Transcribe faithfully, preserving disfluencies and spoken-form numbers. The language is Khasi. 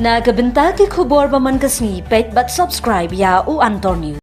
Na ka bynta ki khubor ba man ka sngi, peit bad subscribe ïa U Antor News.